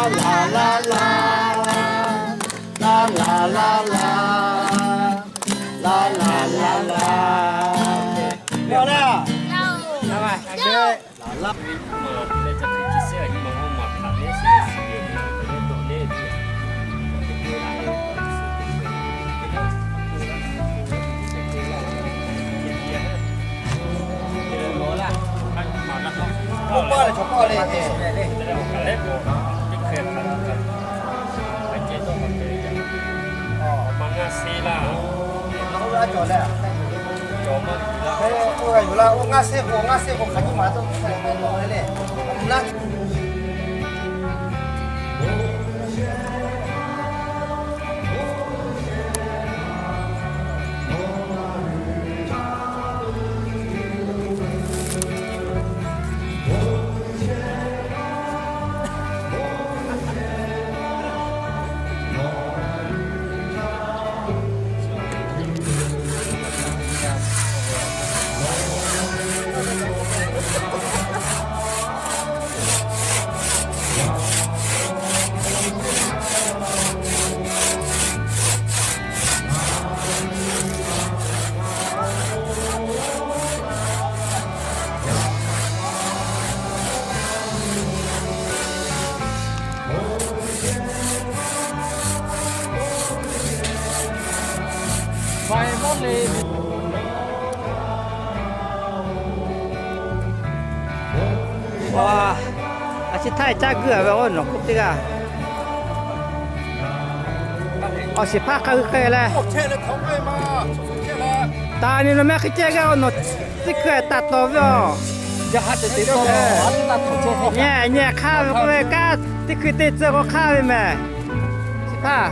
laˬ laˬ laˬ, laˬ laˬ laˬ laˬ, laˬ laˬ laˬ laˬ. Ngaˇ shehˆ k'o, ngaˇ shehˆ k'o hk'aˬ nyi maˍ taw, le le. A chi htaˇ caˇ guiˇ a ve, oˇ nawˬ k'oˆ teˇ g'aˇ. Awˬ shiˍ hpaˇ hk'a hui k'ai leh, taˍ ni nawˬ mehˆ hk'e ceh g'aˇ, oˇ nawˬ teˇ hkui taˍ tawˍ ve a. Nyi nyi hk'aˇ ve k'oˆ ve, kanˉ teˇ hkui te tcuh k'o hk'aˇ ve mehˍ. Chi htaˇ,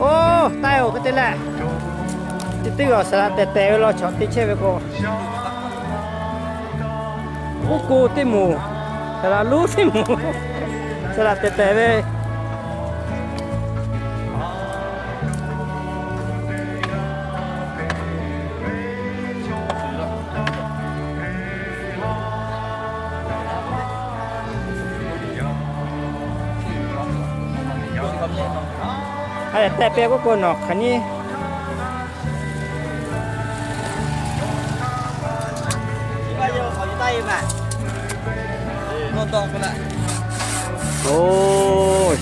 oˇ taiˇ oˬ hk'e te leh, teˇ teˇ g'aˇ saˍ laꞈ tehˬ tehˬ ve law chaw te chehˇ ve k'o, oˇ ko teˇ moˍ, saˍ laꞈ lonˉ teˇ moˍ, saˍ laꞈ tehˬ tehˬ ve. Hk'a dehꞈ tehꞈ pehˇ k'oˆ k'o nawˬ hk'aˬ nyi. Oˬ,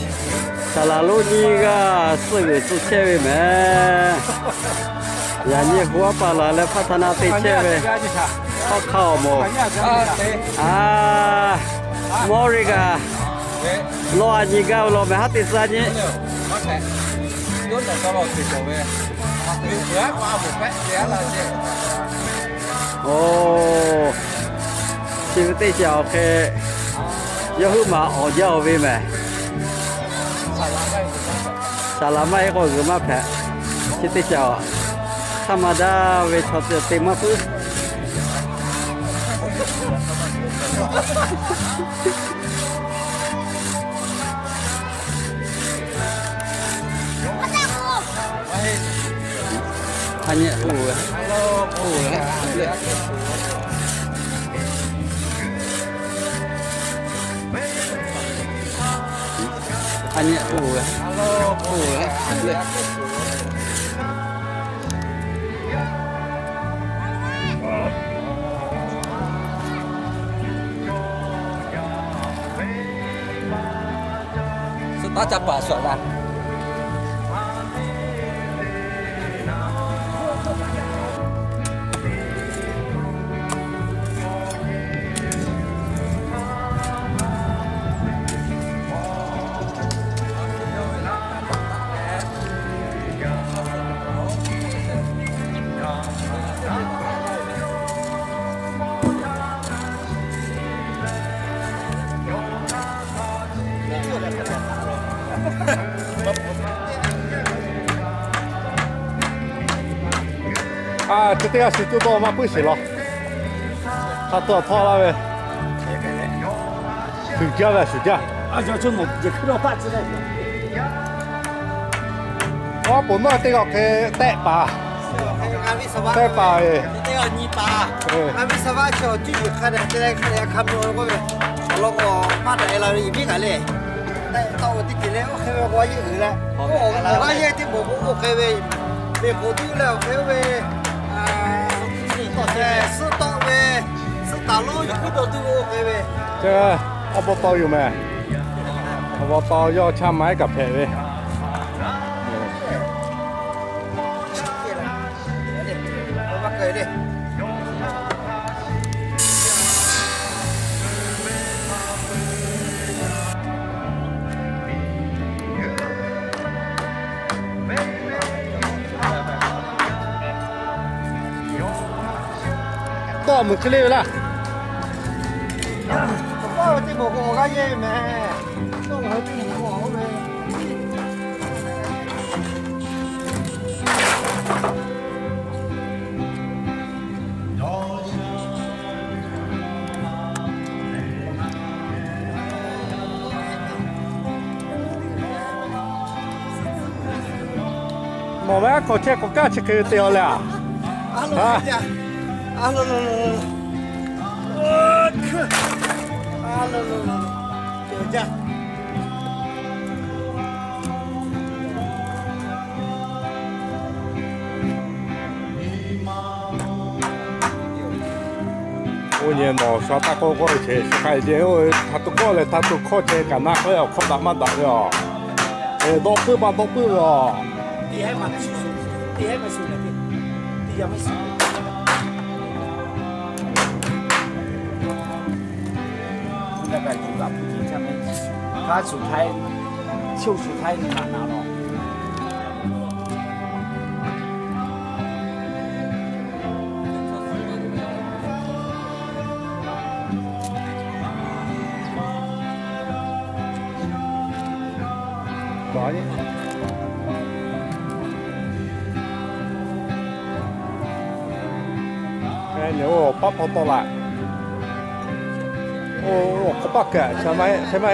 saˍ laꞈ lonˉ nyiˇ g'aˇ suhˆ g'uiˬ tcuh chehˇ ve mehˍ. Yaꞈ nyi hu aˉ paˍ laˬ leh hpaˇ htaˇ na te chehˇ ve, hk'aw hk'a awˬ moˍ. A, mawˇ ve kaꞈ, lawˇ a nyi gaˇ ve law mehˍ haˉ te tcuh a nyi. Oˬ, chi ve teˇ caꞈ awˬ hk'e, yawˇ huiˉ maˬ awˬ jaˇ oˬ ve mehˍ. Saˍ laꞈ maˇ heˆ k'o g'uiˬ maˇ hpehꞈ. Chi teˇ caꞈ, hk'aˇ ma daˇ ve chaw te maˇ puiˉ. Suh taˉ ca paˍ shuˍ laˇ. A, chi teˇ g'aˇ shuˍ cuˇ tawˆ maˇ puiˉ sheˍ law. Hk'a tawˆ htawˇ laˇ ve, shuˍ jaˇ ve, shuˍ jaˇ. Aˉ poˍ nawˉ teˇ g'aˇ hk'e tehˆ paˍ, tehˆ paˍ ve, awˬ lawn k'o maˇ daꞈ e la ve, iˉ piˉ kaꞈ le, tehˆ taˇ oˬ teˇ ceuˬ le, oˇ hk'e ve k'o a yeˇ uiˍ leh, awˬ g'aˇ yehˇ teˇ moˍ k'o oˇ hk'e ve, ve k'oˍ tuˉ leh awˬ hk'e ve, suhˉ tawˆ ve, suhˉ taˍ lonˉ yuˬ puiˉ dawˬ tuˬ ve oˇ hk'e ve. Awˬ pa taw yoˬ mehˍ. Awˬ pa taw yawˇ chaˇ ma ehˉ kaꞈ hpehꞈ ve. Tawˇ meuˬ hk'e le ve laˇ. Awˬ paˇ ve teˇ mawˬ k'o awˬ g'aˇ yehˇ ve mehˍ. Tawˇ ngaˬ hui teˇ mawˬ k'o awˬ ve. Mawˬ ve aˉ hk'aw chehˇ k'awꞈ kaˇ chi hk'e te-a leh a. Oˇ nyi nawˬ sha taˇ k'awˇ k'oˆ ve ce, chi hk'a ce-o, htaꞈ to kawˆ leh htaꞈ to hkawˇ ce kaꞈ na k'oˆ ve awˬ hkawˇ daꞈ maˇ daꞈ ve a. Dawˇ puiˉ maˇ dawˇ puiˉ ve a. Paˉ hpaw tawˆ la. Oˇ, hk'awꞈ paˆ kaꞈ, a ma, a ma,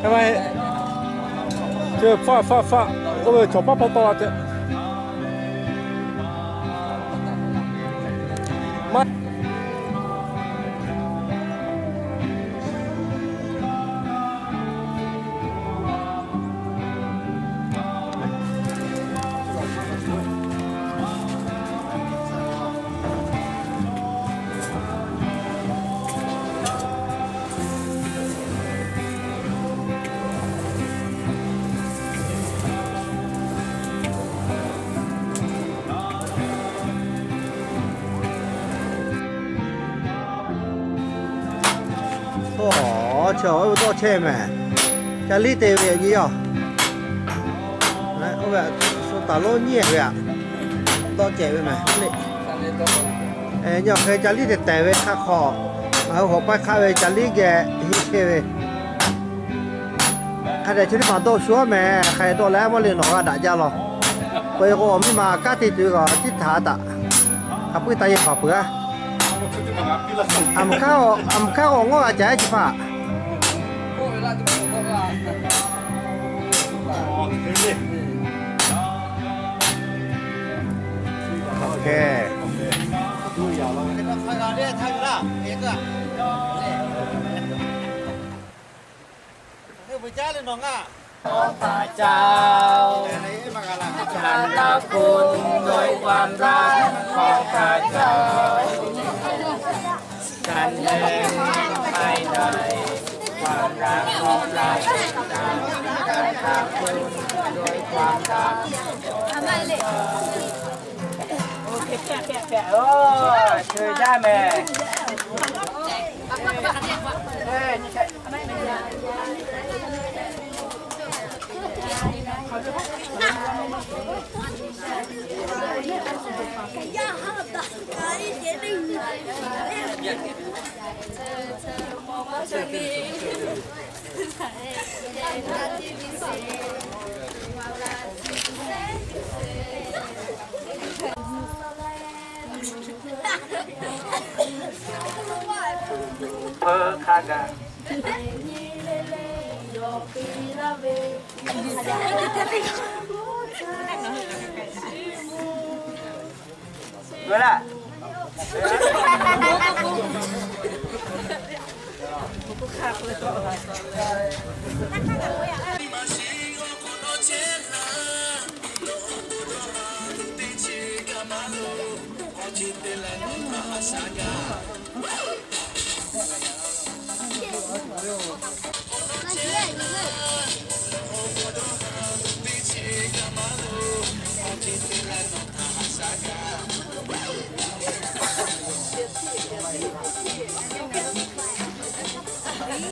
a ma, ce faˆ faˆ faˆ, oˇ ve chaw paˉ hpaw tawˆ la ce. Maˇ Oˇ, chaw oˇ ve dawˇ chehˇ mehˍ. Ca liˉ te ve nyi yoˬ. Oˇ ve shu taˍ lonˉ nyiˇ ve aꞈ, dawˇ cehˬ ve mehˍ. Nyi awˬ hk'e ca liˉ te tehˬ ve hk'aˆ hk'aw, ngaˬ hui hawꞈ paˇ hk'aˆ ve ca liˉ geh henˇ chehˇ ve. Hk'a dehꞈ chi teˇ hpaˍ dawˇ shu-aˉ mehˍ. Hk'a dehꞈ dawˇ leh mawˇ le nawˬ g'a daꞈ jaˇ law. K'o-e k'o, awˬ miˇ ma kanˉ te tuˬ ve kaꞈ tiˉ htaꞈ taꞈ hk'a puiˉ taˇ yehˇ paˍ peuˬ-aˉ. Aˬ, aˬ mvuhˬ hk'aˇ k'o awˬ ngawˇ g'a caˍ-e chi hpaˍ.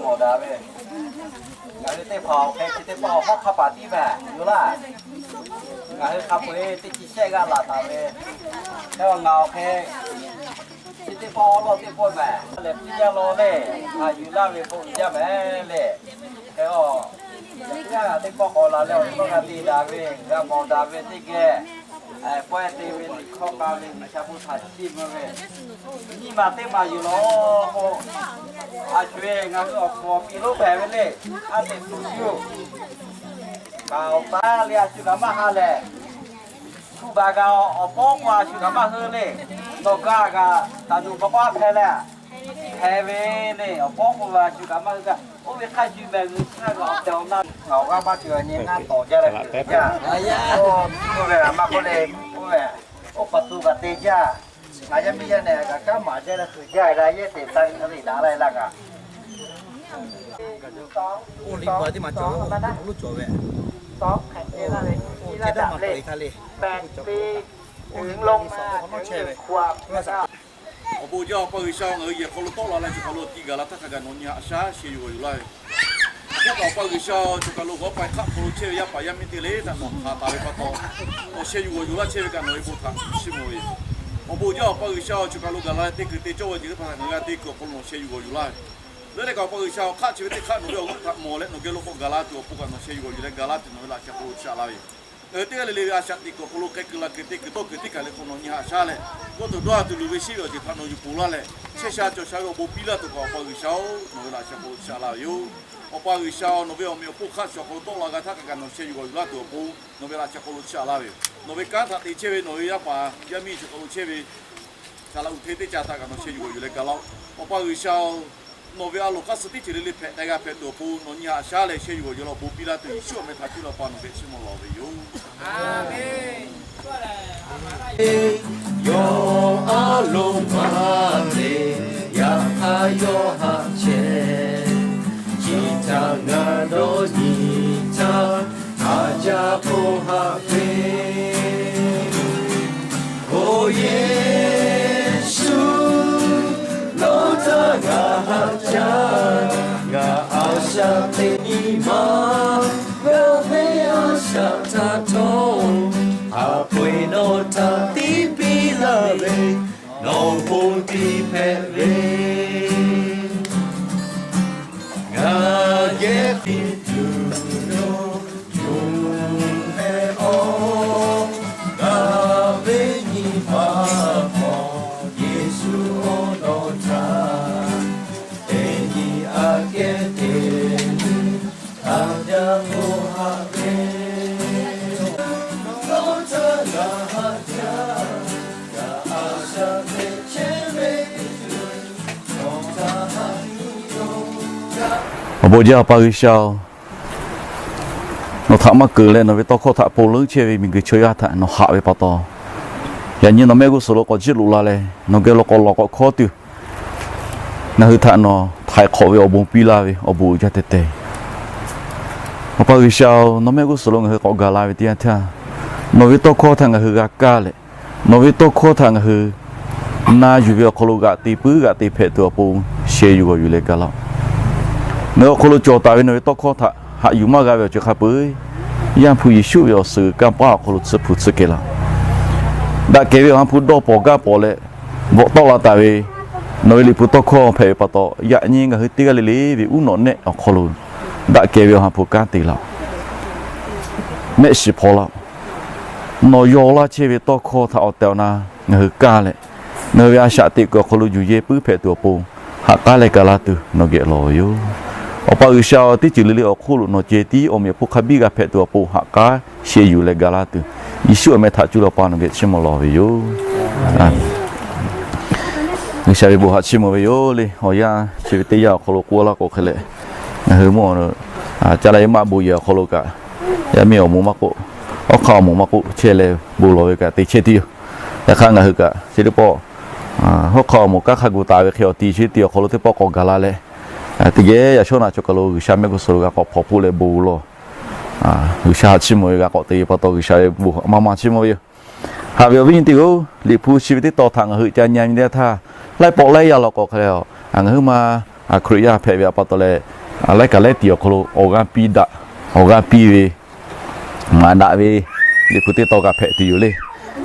Awˬ daꞈ ve, ngaˬ hui teˇ hpaˍ awˬ hk'e chi teˇ pawˆ awˬ hawˉ hk'a paˍ tiˉ mehˍ yoˬ laˇ. Ngaˬ hui hk'a peu-eˬ teˇ chi shehˆ g'aˇ laˬ taˍ ve, hk'e ngaˬ awˬ hk'e Teˇ pawˆ awˉ lawˇ teˇ pawˆ mehˍ lehˬ, piˇ jaˇ law le, haꞈ yuˬ laˇ ve k'oˆ jaˇ mehˍ le. Hk'e a, yaꞈ teˇ pawˆ k'awꞈ laˬ leh awˬ hkawˇ g'a te daꞈ ve, g'a mawˬ daꞈ ve teˇ geh, pawehˇ te ve liꞈ hkawˇ k'a ve G'uiˬsha bon htaꞈ chiˇ mvuh ve, nyiˇ maˬ teˇ maˬ yuˬ law k'o, a shuˍ ve ngaˬ hui awˬ hk'awꞈ piˇ lonˉ hpehꞈ ve le. A teꞈ tuˬ shu kaꞈ awˬ taˉ le, a shu kaꞈ maˇ ha lehˬ, shu baˬ kaꞈ awˬ pawˉ k'o a shu kaꞈ maˇ hui le. Nawˬ gaˬ kaꞈ taˍ nuˬ k'awꞈ k'oˆ a hpehꞈ leh, hpehꞈ ve le. Awˬ pawˉ k'o a shu kaꞈ maˇ hui kaꞈ, oˇ ve hk'a shuˍ mehˍ G'uiˬsha kaꞈ awˬ tehˬ awˬ na ngaˬ awˬ g'aˇ maˇ cawˬ nyi ngaˇ tawˍ jaˇ leh hk'e jaˇ. Oˇ ve a maˇ k'oˆ le, oˇ ve oˇ pa tu kaꞈ te jaˇ. Ngaˬ yaˇ miˇ yaˇ nehˬ kaꞈ kanˉ maˍ jaˇ leh hk'e jaˇ la yehˇ teꞈ taˇ ve daꞈ la laˇ kaꞈ Awˬ bon jaˇ Awˬ pa G'uiˬsha, ngaˬ hui yehˬ hk'aw lo tawˆ la leh choˬ kaˬ lo tiꞈ gaˬ la htaˇ hk'a gaˬ nawˬ nyi haꞈ shaˉ sheh yuˬ g'awˬ yuˬ laˇ ve. Hk'e k'o Awˬ pa G'uiˬsha, choˬ kaˬ lo g'awˇ pa hk'aˆ hk'aw lo chehˇ ve yaˇ paˍ yaˇ miˇ te le htaꞈ nawˬ hpanˍ taˍ ve pa taw, nawˬ sheh yuˬ g'awˬ yuˬ laˇ chehˇ ve kaꞈ nawˬ ve bon htaꞈ chiˇ mvuh ve yoˬ. Awˬ bon jaˇ Awˬ pa G'uiˬsha, choˬ kaˬ lo gaˬ la leh te kuiˬ te cawˇ ve jeˬ teˇ hpaˍ htaꞈ ngaˬ hui g'a te kuiˬ awˬ hk'aw lo nawˬ sheh yuˬ g'awˬ yuˬ laˇ ve. Leuˉ leh kaꞈ Awˬ pa G'uiˬsha, awˬ hk'aˆ chi ve teˇ hk'aˆ nawˬ ve awˬ g'euˆ htaꞈ mawˬ leh nawˬ geh lo k'awꞈ gaˬ la tuˬ awˬ pon kaꞈ nawˬ sheh yuˬ g'awˬ yuˬ leh gaˬ laˇ tuˬ nawˬ ve laꞈ sheh hk'aw lo chi aꞈ laˇ ve yoˬ. Ngaˬ hui teˇ g'aˇ le le ve a shaꞈ teꞈ kuiˬ awˬ hk'aw lo k'ai keu la keu te kuiˬ tawˇ kuiˬ teˇ kaˬ le hk'aw nawˬ nyi haꞈ shaˉ leh, g'awˇ tuˬ dawˇ ha tuˬ luˬ ve sheˉ ve awˬ ceuˬ htaꞈ nawˬ yuˬ ponˬ laˇ leh, chehˇ sha cawˬ sha ve awˬ bon piˇ laˇ tuˬ kaꞈ Awˬ pa G'uiˬsha-oˬ, nawˬ ve laꞈ sheh hk'aw lo chi aꞈ laˇ ve yoˬ. Awˬ pa G'uiˬsha-oˬ, nawˬ ve awˬ meꞈ awˬ hponˇ hk'aˆ chi awˬ hk'aw lo tawˆ la g'a htaˇ hk'a gaˬ nawˬ sheh yuˬ g'awˬ yuˬ laˇ tuˬ awˬ pon nawˬ ve laꞈ sheh hk'aw lo chi aꞈ laˇ ve yoˬ. Nawˬ ve kanˉ htaꞈ te chehˇ ve nawˬ ve yaˇ paˍ yaˇ miˇ chi hk'aw lo chehˇ ve Saˍ laꞈ uˍ hte teˇ caˇ htaꞈ kaꞈ nawˬ sheh yuˬ g'awˬ yuˬ leh ga laˇ-oˆ. Awˬ pa G'uiˬsha-oˬ, nawˬ ve a loˍ hk'aˇ suh teˇ ceuˬ le le hpehꞈ k'ai g'a hpehꞈ tuˬ awˬ pon nawˬ nyi haꞈ shaˉ leh sheh yuˬ g'awˬ yuˬ law bon piˇ laˇ tuˬ Yeˍsuˆ awˬ meh htaꞈ cuˇ leh Awˬ pa nawˬ geh chiˇ mvuh lawˬ ve yoˬ. Yawˇ a loˍ maˇ te, yaꞈ hk'aˇ yawˇ haꞈ chehˇ, chi htaꞈ ngaˬ dawˇ nyi htaˇ, a jaˇ k'o haꞈ ve. O Yeˍsuˆ, nawˬ htaꞈ ngaˬ haꞈ jaˇ, ngaˬ a shaꞈ teꞈ nyi ma, ngaˬ ve a shaꞈ htaꞈ htawˇ, haꞈ peu-eˬ nawˬ htaꞈ tiˉ piˇ laˇ ve, nawˬ bon tiˉ hpehꞈ ve. Ngaˬ yehˇ piˇ tuˬ yoˬ, yonˍ hpehꞈ awˬ, ngaˬ ve nyi ma hk'aw, Yeˍsuˆ-oˬ, nawˬ htaꞈ teˇ nyi aꞈ kehˉ te tuˬ, a jaˇ k'o haꞈ ve. Nawˬ htaꞈ ngaˬ haꞈ jaˇ, ngaˬ a shaꞈ teꞈ chehˇ ve, nawˬ htaꞈ haꞈ yuˬ yoˬ. Awˬ bon jaˇ Awˬ pa G'uiˬsha-oˬ, nawˬ htaꞈ maˇ keunˍ leh nawˬ ve tawˇ hkawˇ htaꞈ ponˬ leuˉ chehˇ ve miˬguiˬ chaw yaˇ htaꞈ nawˬ haꞈ ve pa taw, yaꞈ nyi nawˬ mehˆ g'uˇ suhˍ lo k'awꞈ jiˇ loꞈ la leh nawˬ geh lo k'awꞈ lawˬ k'awꞈ hkawˉ tuˬ, ngaˬ hui htaꞈ nawˬ htaiˍ hk'awꞈ ve awˬ bon piˇ laˇ ve awˬ bon uiˍ jaˇ teh teh. Awˬ pa G'uiˬsha-oˬ, nawˬ mehˆ g'uˇ suhˍ lo ngaˬ hui k'awꞈ gaˬ la ve teˇ yanˇ htaˇ, nawˬ ve tawˇ hkawˇ htaꞈ ngaˬ hui g'a kaˇ leh, nawˬ ve tawˇ hkawˇ htaꞈ ngaˬ hui na yuˬ ve awˬ hk'aw lo g'aꞈ te puiˉ g'aꞈ te hpehꞈ tuˬ awˬ pon sheh yuˬ g'awˬ yuˬ leh ga laˇ-oˆ. Ngaˬ hui awˬ hk'aw lo cawˬ taˍ ve nawˬ ve tawˇ hkawˇ htaꞈ haꞈ yuˬ maˇ g'a ve awˬ ceuˬ hk'a peu-eˬ, Yaˇ hpu Yeˍsuˆ ve awˬ suhˍ kanˇ paˆ awˬ hk'aw lo tsuhˇ hpu tsuhˇ kehˬ laˇ-oˆ. Daꞈ kehˬ ve Awˬ ha hpu dawˇ pawˍ gaˇ pawˍ leh bvuhꞈ tawˆ la taˍ ve nawˬ ve liꞈ hpu tawˇ hkawˇ hpehꞈ ve pa taw, yaꞈ nyi ngaˬ hui teˇ g'aˇ le le ve uˉ nawꞈ nehˆ awˬ hk'aw lo daꞈ kehˬ ve Awˬ ha hpu kanˉ te laˇ-oˆ. Mehˆ shiˍ hpaw laˇ-oˆ. Nawˬ yaw laˇ chehˇ ve tawˇ hkawˇ htaꞈ awˬ tehˬ awˬ na ngaˬ hui kaˇ leh, ngaˬ hui ve a shaꞈ teꞈ kuiˬ awˬ hk'aw lo yuˬ yehˇ puiˉ hpehꞈ tuˬ awˬ pon haꞈ k'aˉ leh ga laˇ tuˬ nawˬ geh lawˬ ve yoˬ. Awˬ pa G'uiˬsha-oˬ, teˇ ceuˬ le le awˬ hk'oˆ lo nawˬ ceh tiˉ awˬ meꞈ awˬ hponˇ hk'a biˇ g'a hpehꞈ tuˬ awˬ pon haꈞ k'aˉ sheh yuˬ leh ga laˇ tuˬ, Yeˍsuˆ awˬ meh htaꞈ cuˇ leh Awˬ pa nawˬ geh chiˇ mvuh lawˬ ve yoˬ. G'uiˬsha ve bon htaꞈ chiˇ mvuh ve yoˬ le. Awˬ yanˇ chi ve teˇ yanˇ awˬ hk'aw lo k'oˆ laˇ k'o hk'e leh, ngaˬ hui mvuhˇ ca la yaˇ maˆ bon yehˬ awˬ hk'aw lo kaꞈ, yaˇ miˇ awˬ moˍ maˇ k'oˆ, hawˉ hk'aˆ awˬ moˍ maˇ k'oˆ chehˇ leh bon lawˬ ve kaꞈ te chehˇ tuˬ yoˬ. Yaꞈ hk'aˇ ngaˬ hui kaꞈ chi teˇ pawˆ hawˉ hk'aˆ awˬ moˍ kanˉ hk'a gu taˍ ve hk'e awˬ ti chi teˇ awˬ hk'aw lo teˇ pawˆ k'awꞈ gaˬ la leh, teˇ geh yaꞈ shawˉ naꞈ chaw kaˬ lo G'uiˬsha mehˆ g'uˇ suhˍ lo g'a k'awꞈ hpawnˬ hpfuhˆ leh bon lawˬ, G'uiˬsha haꞈ chiˇ mvuh ve g'a k'awꞈ te ve pa taw G'uiˬsha ve bon maˇ maˇ chiˇ mvuh ve yoˬ. Haꞈ ve awˬ viˉ nyi teˇ hpaˍ-oˬ, liꞈ hpu chi ve teˇ tawn htaꞈ ngaˬ hui ca nyi nyi teˇ htaˇ, laiˉ pawˆ laiˉ yaˇ law k'o hk'e leh, ngaˬ hui ma Hkriꞈ yaˇ hpehꞈ ve pa taw leh, laiˉ kaꞈ laiˉ tiˍ awˬ hk'aw lo awˬ g'aˇ piˇ daꞈ, awˬ g'aˇ piˇ ve, maˍ daꞈ ve liꞈ hpu teˇ tawn kaꞈ hpehꞈ tuˬ yoˬ le.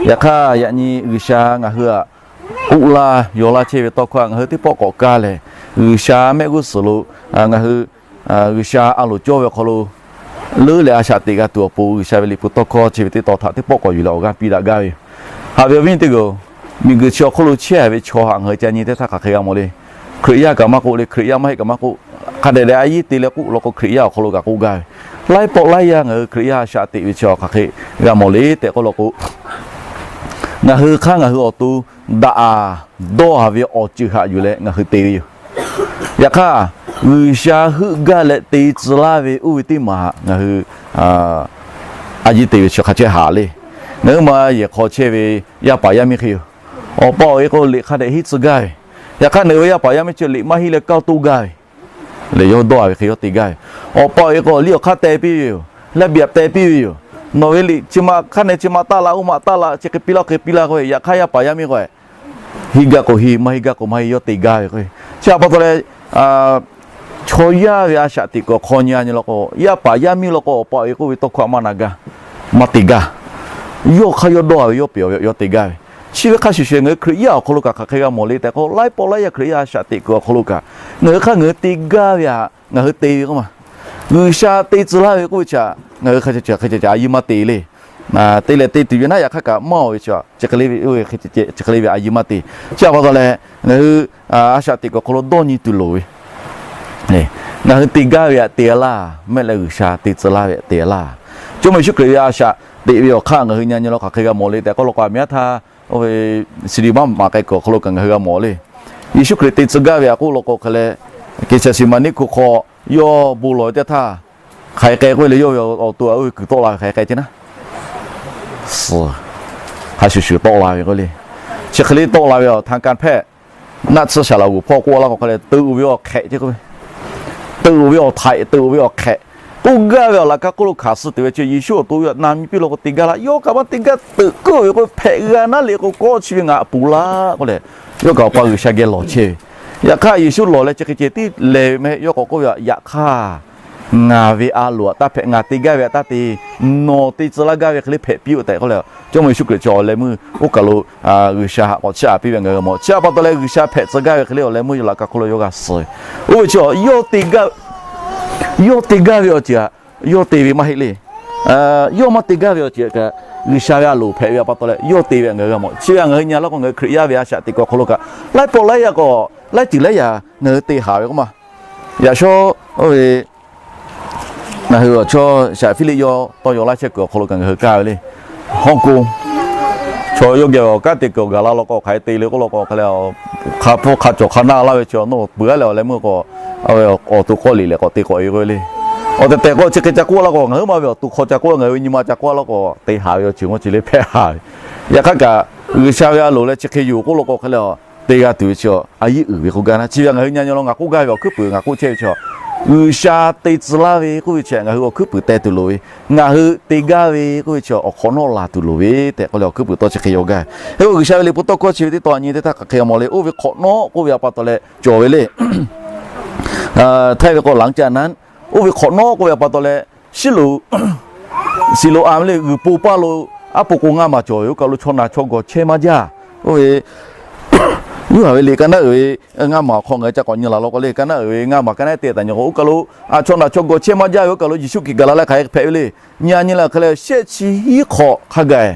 Yaꞈ hk'aˇ yaꞈ nyi G'uiˬsha ngaˬ hui htaꞈ k'oˆ laˇ yaw laˇ chehˇ ve tawˇ hkawˇ htaꞈ ngaˬ hui teˇ pawˆ k'awꞈ kaˇ lehˬ, G'uiˬsha mehˆ g'uˇ suhˍ lo ngaˬ hui G'uiˬsha a loˍ cawˇ ve awˬ hk'aw lo leuˉ leh a shaꞈ teꞈ g'a tuˬ awˬ pon G'uiˬsha ve liꞈ hpu tawˇ hkawˇ chi ve teˇ tawn htaꞈ teˇ pawˆ k'awꞈ yuˬ leh awˬ g'aˇ piˇ daꞈ gaˇ ve yoˬ. Haꞈ ve awˬ viˉ teˇ g'aˇ-oˬ, miˬguiˬ chi awˬ hk'oˆ lo chehˇ ve chaw htaꞈ ngaˬ hui ca nyi teˇ htaˇ hk'aˬ hk'e g'a mawˬ le. Hkriꞈ yaˇ kaꞈ maˇ k'oˆ le, Hkriꞈ yaˇ maˇ heˆ kaꞈ maˇ k'oˆ, hk'a dehꞈ dehꞈ a yiˉ te leh k'oˆ law k'o, Hkriꞈ yaˇ awˬ hk'aw lo kaꞈ k'oˆ gaˇ ve, laiˉ pawˆ laiˉ yaˇ ngaˬ hui Hkriꞈ yaˇ a shaꞈ teꞈ ve chi hk'aˬ hk'e g'a mawˬ le tehꞈ k'oˆ law k'o, ngaˬ hui hk'aˇ ngaˬ hui awˬ to daꞈ a dawˇ a ve awˬ ceuˬ haꞈ yuˬ leh ngaˬ hui te ve yoˬ. Yaꞈ hk'aˇ, G'uiˬsha heuˆ gaˇ leh te tcuh laˇ ve oˇ ve teˇ maˬ htaꞈ ngaˬ hui a yiˉ te ve chi hk'a chehˇ haꞈ le. Ngaˬ hui ma yehˬ hk'aw chehˇ ve yaˇ paˍ yaˇ miˇ hk'e yoˬ. Awˬ pa awˬ e k'o liꞈ hk'a dehꞈ hiˉ tcuh gaˇ ve, yaꞈ hk'aˇ naˬ hui ve yaˇ paˍ yaˇ miˇ chi liꞈ maˇ hiˉ leh kaˇ toˇ gaˇ ve lehˬ, yawˇ dawˇ a ve hk'e yawˇ te gaˇ ve. Awˬ pa awˬ e k'o liˇ awˬ hk'aˇ teh piˇ ve yoˬ, laˇ biꞈ aꞈ teh piˇ ve yoˬ. Nawˬ ve liꞈ chi ma hk'aˇ neh chi ma taˇ la, oˇ ma taˇ la, chi hk'e piˇ laˇ, hk'e piˇ laˇ k'oˆ ve, yaꞈ hk'aˇ yaˇ paˍ yaˇ miˇ k'o hiˉ gaˇ k'o hiˉ, maˇ hiˉ gaˇ k'o maˇ hiˉ, yawˇ te gaˇ ve k'o. Chi htaꞈ pa taw leh, chaw yaˇ ve a shaꞈ teꞈ kuiˬ awˬ hk'aw nyi a nyi law k'o, yaˇ paˍ yaˇ miˇ law k'o awˬ pa awˬ e k'oˆ ve tawˇ hkawˇ htaꞈ maˇ na gaˇ, maˇ te gaˇ. Yawˇ hk'aˇ yawˇ dawˇ a ve, yawˇ pehˬ awˬ ve yawˇ te gaˇ ve. Chi ve hk'a shuˍ shuˍ ngaˬ hui Hkriꞈ yaˇ awˬ hk'aw lo kaꞈ hk'aˬ hk'e g'a mawˬ le tehꞈ k'o, laiˉ pawˆ laiˉ yaˇ Hkriꞈ yaˇ a shaꞈ teꞈ kuiˬ awˬ hk'aw lo kaꞈ ngaˬ hui hk'aˇ ngaˬ hui te gaˇ ve htaꞈ ngaˬ hui te ve k'oˆ ma. G'uiˬsha te tcuh laˇ ve k'oˆ ve chi htaꞈ ngaˬ hui hk'a ca ca hk'e ca ca a yiˉ maˇ te le. Te leh te tuˬ ve naˉ yaꞈ hk'aˇ kaꞈ maˇ oˬ ve chi, chi hk'e le ve, chi hk'e le ve a yiˉ maˇ te. Chi htaꞈ pa taw leh ngaˬ hui a shaꞈ teꞈ kuiˬ awˬ hk'aw lo dawˇ nyi tuˬ loˍ ve, ngaˬ hui te gaˇ ve htaꞈ te a laˇ, mehˆ leh G'uiˬsha te tcuh laˇ ve htaꞈ te a laˇ. Jawˇmawˇ Yeˍsuˆ Hkriꞈ ve a shaꞈ teꞈ ve awˬ hk'aˇ ngaˬ hui nyi a nyi law k'o hk'aˬ hk'e g'a mawˬ le tehꞈ k'oˆ law k'o, a miˬ haˉ htaˇ oˇ ve siˍ liꞈ maˇ maꞈ k'ai kuiˬ awˬ hk'aw lo kaꞈ ngaˬ hui g'a mawˬ le. Yeˍsuˆ Hkriꞈ te tcuh gaˇ ve htaꞈ k'oˆ law k'o hk'e leh, Keˍsaˍsiˍmaˍniˆ hkuˇ hk'aw yawˇ bon lawˬ ve teˇ htaˇ, hk'aˬ hk'e k'oˆ ve le, yawˇ ve awˬ to a oˇ ve kuiˬ tawˆ la ve hk'aˬ hk'e ceh naˉ, hk'a shuˍ shuˍ tawˆ la ve k'oˆ le. Chi hk'e le tawˆ la ve awˬ htaˇ kanˇ hpehˇ, naˆ tsuhˇ shaˍ laꞈ g'oˍ hpawˇ k'oˆ laˇ k'o hk'a leh, teuꞈ ve awˬ hk'ehꞈ ceh k'oˆ ve, teuꞈ ve awˬ htaiꞈ, teuꞈ ve awˬ hk'ehꞈ k'oˆ gaˇ ve awˬ laꞈ ka hk'oˆ lo hkanˍ suh tuˬ ve chi Yeˍsuˆ awˬ to ve na nyi piˇ law k'o te gaˇ laˇ, yawˇ kaꞈ maˇ te gaˇ, teuꞈ keuˆ ve k'oˆ ve, hpehꞈ g'a naˉ le k'o kawˆ chi ve ngaˬ htaꞈ puˍ laˇ k'oˆ leh, yawˇ kaꞈ Awˬ pa G'uiˬsha geh lawˬ chehˇ ve. Yaꞈ hk'aˇ Yeˍsuˆ lawˬ leh chi hk'e ceh tiˉ lehˬ ve maˇ heˆ, yawˇ k'awꞈ k'oˆ ve, Yaꞈ hk'aˇ ngaˬ ve a loˍ htaꞈ taˇ hpehꞈ, ngaˬ te gaˇ ve htaꞈ taˇ te, nawˬ te tcuh laˇ gaˇ ve hk'e le hpehꞈ piˇ-oˆ tehꞈ k'oˆ leh, Jawˇmawˇ Yeˍsuˆ Hkriꞈ chi awˬ leh meuˇ oˇ kaˬ lo G'uiˬsha htaꞈ k'awꞈ chiˇ aꞈ piˇ ve ngaˬ hui g'a mawˬ. Chi htaꞈ pa taw leh G'uiˬsha hpehꞈ tcuh gaˇ ve hk'e le awˬ leh meuˇ yawˇ laꞈ ka hk'oˆ lo yawˇ g'a suh ve. Oˇ ve chi yawˇ te gaˇ ve awˬ ceuˬ htaꞈ yawˇ te gaˇ ve awˬ ceuˬ htaꞈ yawˇ te ve maˇ heˆ le. Yawˇ maˇ te gaˇ ve awˬ ceuˬ kaꞈ G'uiˬsha ve a loˍ hpehꞈ ve htaꞈ pa taw leh yawˇ te ve htaꞈ ngaˬ hui g'a mawˬ. Chi ve htaꞈ ngaˬ hui nyi laˇ k'o, ngaˬ hui Hkriꞈ yaˇ ve a shaꞈ teꞈ kuiˬ awˬ hk'aw lo kaꞈ laiˉ pawˆ laiˉ yaˇ k'o, laiˉ ceuˬ laiˉ yaꞈ ngaˬ hui te haˍ ve k'oˆ ma. Yaꞈ shawˉ oˇ ve ngaˬ hui awˬ chawˇ shaꞈ Hpiˇliˆ yawˇ tawˇ yaw laˇ chehˇ kuiˬ awˬ hk'aw lo kaꞈ ngaˬ hui kaˇ ve le. Hawˇ ko chaw yawˇ geh awˬ kanˉ te kuiˬ awˬ gaˬ la law k'o, hk'aˬ hk'e te le k'oˆ law k'o, hk'a leh hk'a hpfuhˇ hk'a cawˬ hk'a naˆ laˇ ve chi awˬ nawˇ peuˬ a leh awˬ leh meuˇ k'o, a ve awˬ to k'awˇ liꞈ leh k'awꞈ te k'awꞈ e k'oˆ ve le. Awˬ tehˬ tehˬ k'o chi hk'e ca k'oˆ laˇ k'o, ngaˬ hui ma ve awˬ to hk'aw ca k'oˆ, ngaˬ hui ve nyi ma ca k'oˆ laˇ k'o, te haˍ ve awˬ ceuˬ maˇ ceuˬ le hpehꞈ haˍ ve. Yaꞈ hk'aˇ kaꞈ G'uiˬsha ve a loˍ leh chi hk'e yoˬ k'oˆ law k'o, hk'a leh te g'a tuˬ ve chi a yiˉ uiˍ ve k'oˆ gaˇ naˉ. Chi ve htaꞈ ngaˬ hui nyi a nyi law ngaˬ k'oˆ gaˇ ve awˬ hkuiˉ puiˍ ngaˬ k'oˆ chehˇ ve chi, G'uiˬsha te tcuh laˇ ve k'oˆ ve chi ngaˬ hui awˬ hkuiˉ puiˍ teh tuˬ loˍ ve, ngaˬ hui te gaˇ ve k'oˆ ve chi awˬ hk'awꞈ nawˉ laˬ tuˬ loˍ ve tehꞈ k'oˆ leh awˬ hkuiˉ puiˍ tawˇ chi hk'e yaw gaˇ ve. Hk'e k'o G'uiˬsha ve liꞈ hpu tawˇ hkawˇ chi ve teˇ tawn nyi teˇ htaˇ hk'aˬ hk'e g'a mawˬ le. Oˇ ve hk'awꞈ nawˉ k'oˆ ve htaꞈ pa taw leh cawˬ ve le. Htaiˇ ve k'o laꞈ ca naˉ. Oˇ ve hk'awꞈ nawˉ k'oˆ ve htaꞈ pa taw leh, Siˉ loꞈ, Siˍloˍaˍ ve le g'uiˬ po paˇ lo, aˉ po k'o ngaˇ maˬ cawˬ ve, oˇ kaˬ lo chaw naˬ chaw gawˬ chehˇ maˇ jaˇ. Oˇ ve Yoˇhanˬ ve liꞈ ka naˉ uiˍ ve ngaˇ maˬ awˬ hk'aw ngaˬ hui ca k'awꞈ nyi laˬ law k'o le, ka naˉ uiˍ ve ngaˇ maˬ ka naˉ te taˍ nyi k'o, oˇ kaˬ lo a chaw naˬ chaw gawˬ chehˇ maˇ jaˇ ve, oˇ kaˬ lo Yeˍsuˆ Hkriꞈ gaˬ la leh hk'aˬ hk'e hpehꞈ ve le. Nyi a nyi leh hk'e leh shehˆ chi hiˉ hk'awꞈ hk'a gaˬ,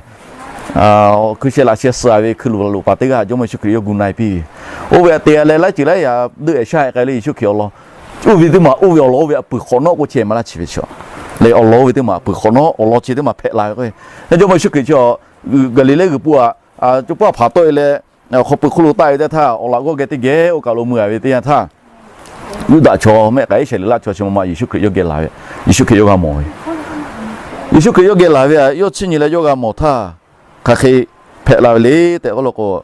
hkui sheh laꞈ sheh suh ve hkui loꞈ loꞈ paˍ teˇ g'aˇ Jawˇmawˇ Yeˍsuˆ Hkriꞈ yawˇ gu na-e piˇ ve. Oˇ ve htaꞈ te leh laiˉ ceuˬ laiˉ yaꞈ deuˆ-e shaˉ-e k'ai le Yeˍsuˆ Hkriꞈ awˬ lawn, oˇ ve teˇ maˬ oˇ ve awˬ lawn oˇ ve htaꞈ peuˬ hk'awꞈ nawˉ k'oˆ chehˇ maˇ laˇ chi ve chi, le awˬ lawn oˇ ve teˇ maˬ peuˬ hk'awꞈ nawˉ awˬ lawn chi teˇ maˬ hpehꞈ la ve k'o, Jawˇmawˇ Yeˍsuˆ Hkriꞈ chi Gaˍliˍlehˇ g'uiˬ po aꞈ co paˇ hpaˍ tawˆ-e leh, hk'aw pui hk'oˆ lo taˆ ve teˇ htaˇ awˬ laꞈ g'awˇ geh teˇ geh oˇ kaˬ lo mui-a ve teˇ yanˇ htaˇ, Yuˇdaꞈ chaw mehˆ k'ai Iˉsaˍreˍlaˆ chaw chi ma ma Yeˍsuˆ Hkriꞈ yawˇ geh laˬ ve, Yeˍsuˆ Hkriꞈ yawˇ g'a mawˬ ve, Yeˍsuˆ Hkriꞈ yawˇ geh laˬ ve htaꞈ yawˇ chiˇ nyi leh yawˇ g'a mawˬ htaˇ, hk'aˬ hk'e hpehꞈ la ve le tehꞈ k'oˆ law k'o,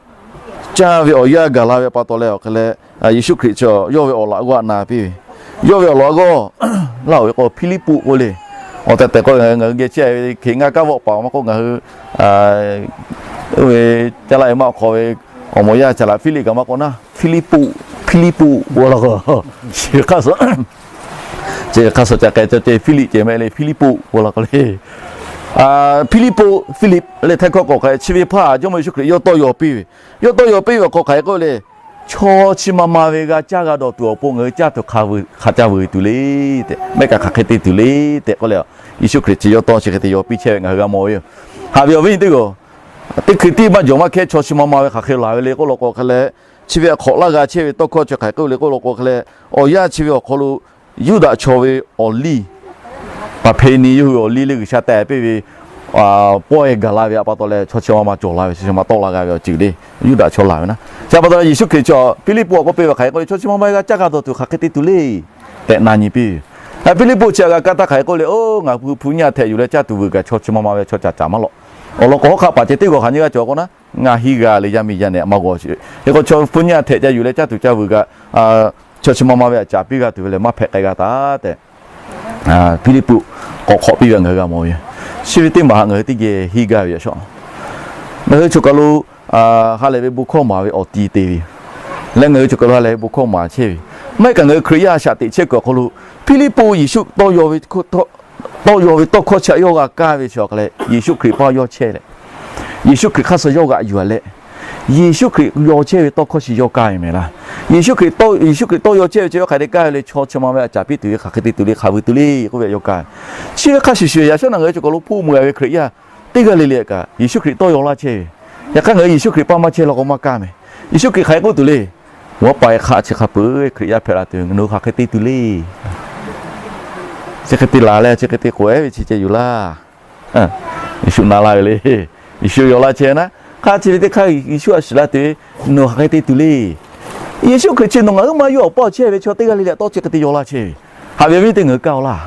caˇ ve awˬ yanˇ gaˬ la ve pa taw leh awˬ hk'e leh, Yeˍsuˆ Hkriꞈ chi yawˇ ve awˬ laꞈ g'awˇ htaꞈ na piˇ ve, yawˇ ve awˬ laꞈ g'awˇ laˇ-oˬ ve k'o Hpiˇliˇpuˆ k'oˆ le. Awˬ tehˬ tehˬ k'o ngaˬ hui geh chehˇ ve hkeꞈ ngaˇ kanˉ vawˆ paˍ maˇ k'oˆ, ngaˬ hui oˇ ve caˇ laˇ ve maˇ awˬ hk'aw ve awˬ moˍ yaˇ caˍ laꞈ Hpiˇliˆ kaꞈ maˇ k'oˆ naˉ, Hpiˇliˇpuˆ, Hpiˇliˇpuˆ k'oˆ law k'o, chi hk'aˇ suh chi hk'aˇ suh ca k'ai cawˇ ceh Hpiˇliˆ ceh mehˆ le, Hpiˇliˇpuˆ k'oˆ law k'o le. Hpiˇliˇpuˆ, Philip leh htaiˍ hkawˇ k'awꞈ hk'a chi ve hpaˇ Jawˇmawˇ Yeˍsuˆ Hkriꞈ yawˇ tawˇ yaw piˇ ve, yawˇ tawˇ yaw piˇ ve awˬ hk'aw hk'aˬ hk'e k'oˆ le, chaw chi ma ma ve g'a caˇ g'a dawˬ tuˬ awˬ pon ngaˬ hui caˇ tuˬ hk'a ca vuiˬ tuˬ le tehꞈ, mehˆ kaꞈ hk'aˬ hk'e te tuˬ le tehꞈ k'oˆ leh, Yeˍsuˆ Hkriꞈ chi yawˇ tawˇ chi hk'e te yaw piˇ chehˇ ve ngaˬ hui g'a mawˬ ve yoˬ. Haꞈ ve awˬ viˉ nyi teˇ g'aˇ, teˇ hkui tiˉ maˇ jawˬ maˇ hkehˇ chaw chi ma ma ve hk'aˬ hk'e laˬ ve le k'oˆ law k'o hk'a leh, chi ve hk'awꞈ laˇ g'a chehˇ ve tawˇ hkawˇ chi hk'aˬ hk'e k'oˆ le k'oˆ law k'o hk'a leh, awˬ yanˇ chi ve awˬ hk'aw lo Yuˇdaꞈ chaw ve awˬ liˇ, Paˍhpeˍneˍ yawˇ hui awˬ liˇ leh G'uiˬsha tehꞈ piˇ ve pawehˇ gaˬ la ve pa taw leh, chaw chi ma ma cawˬ la ve, chaw chi ma tawˆ la g'a ve awˬ ceuˬ le, Yuˇdaꞈ chaw laˬ ve naˉ. Chi pa taw leh Yeˍsuˆ Hkriꞈ chi Hpiˇliˇpuˆ k'awꞈ k'oˆ piˇ ve hk'aˬ hk'e k'oˆ le, chaw chi ma ma ve g'a caˇ g'a dawˬ tuˬ hk'aˬ hk'e te tuˬ le tehꞈ na nyi piˇ ve. Hpiˇliˇpuˆ chi htaꞈ g'a kaˇ htaˇ hk'aˬ hk'e k'oˆ le, oˇ ngaˬ hui hpu nyiˇ aꞈ htehꞈ yuˬ leh caˇ tuˬ vuiˬ kaꞈ chaw chi ma ma ve chaw caꞈ caꞈ maˇ lawꞈ. Awˬ lawn k'o hawˉ hk'aˆ paˍ ceh teˇ g'aˇ hk'aˬ nyi g'a cawˬ k'o naˉ, ngaˬ henˇ g'a leh yaˇ miˇ yaˇ nehˬ maˇ g'aw sheˍ. Hk'e k'o chaw hpu nyiˇ aꞈ htehꞈ ca yuˬ leh caˇ tuˬ caˇ vuiˬ kaꞈ, chaw chi ma ma ve htaꞈ caˍ piˇ g'a tuˬ ve lehˬ maˇ hpehꞈ k'ai g'a taˍ tehꞈ, Hpiˇliˇpuˆ k'awꞈ hk'awꞈ piˇ ve ngaˬ hui g'a mawˬ ve. Chi ve teˇ maˬ htaꞈ ngaˬ hui teˇ geh henˇ gaˇ ve yaꞈ shawˆ. Ngaˬ hui choˬ kaˬ lo ha lehˬ ve bon hkawˇ maˍ ve awˬ ti te ve, leh ngaˬ hui choˬ kaˬ lo ha lehˬ ve bon hkawˇ maˍ chehˇ ve, maˇ heˆ kaꞈ ngaˬ hui Hkriꞈ yaˇ shaꞈ teꞈ chehˇ kuiˬ awˬ hk'aw lo, Hpiˇliˇpuˆ Yeˍsuˆ tawˇ yaw ve tawˇ hkawˇ chi htaꞈ yawˇ g'a kaˇ ve chi awˬ hk'a leh, Yeˍsuˆ Hkriꞈ paˇ yawˇ chehˇ leh, Yeˍsuˆ Hkriꞈ hk'aˇ suh yawˇ g'aꞈ yuˬ leh, Yeˍsuˆ Hkriꞈ yaw chehˇ ve tawˇ hkawˇ chi yawˇ kaˇ ve mehˍ laˇ. Yeˍsuˆ Hkriꞈ, Yeˍsuˆ Hkriꞈ tawˇ yaw chehˇ ve chi yawˇ hk'aˬ hk'e te kaˇ ve le, chaw chi ma ma ve htaꞈ caˍ piˇ tuˬ ve, hk'aˬ hk'e te tuˬ le, hk'aˬ vuiˬ tuˬ le k'oˆ ve htaꞈ yawˇ kaˇ ve. Chi ve hk'a shuˍ shuˍ yaꞈ shawˉ naꞈ ngaˬ hui choˬ kaˬ lo hpoˆ mui a ve Hkriꞈ yaˇ teˇ g'aˇ le le kaꞈ Yeˍsuˆ Hkriꞈ tawˇ yaw laˇ chehˇ ve. Yaꞈ hk'aˇ ngaˬ hui Yeˍsuˆ Hkriꞈ paˇ maˇ chehˇ law k'o maˇ kaˇ mehˍ. Yeˍsuˆ Hkriꞈ hk'aˬ hk'e k'oˆ tuˬ le, Awˬ pa e hk'aˆ chi hk'a peuˬ Hkriꞈ yaˇ hpehꞈ la tuˬ ve, nawˬ hui hk'aˬ hk'e te tuˬ le. Chi hk'e te laˬ leh chi hk'e te k'oꞈ ehˉ ve chi ceh yuˬ laˇ. Yeˍsuˆ na laˇ ve le. Yeˍsuˆ yaw laˇ chehˇ naˉ, hk'aˆ chi ve teˇ hk'aˇ Yeˍsuˆ htaꞈ shiˍ la tuˬ ve, nawˬ hk'aˬ hk'e te tuˬ le. Yeˍsuˆ Hkriꞈ chi nawˬ ngaˬ huiˉ ma yawˇ awˬ paˇ chehˇ ve chaw teˇ g'aˇ le le tawˇ chi hk'e te yaw laˇ chehˇ ve. Haꞈ ve awˬ viˉ teˇ ngaˬ hui kaˇ-oˬ laˇ.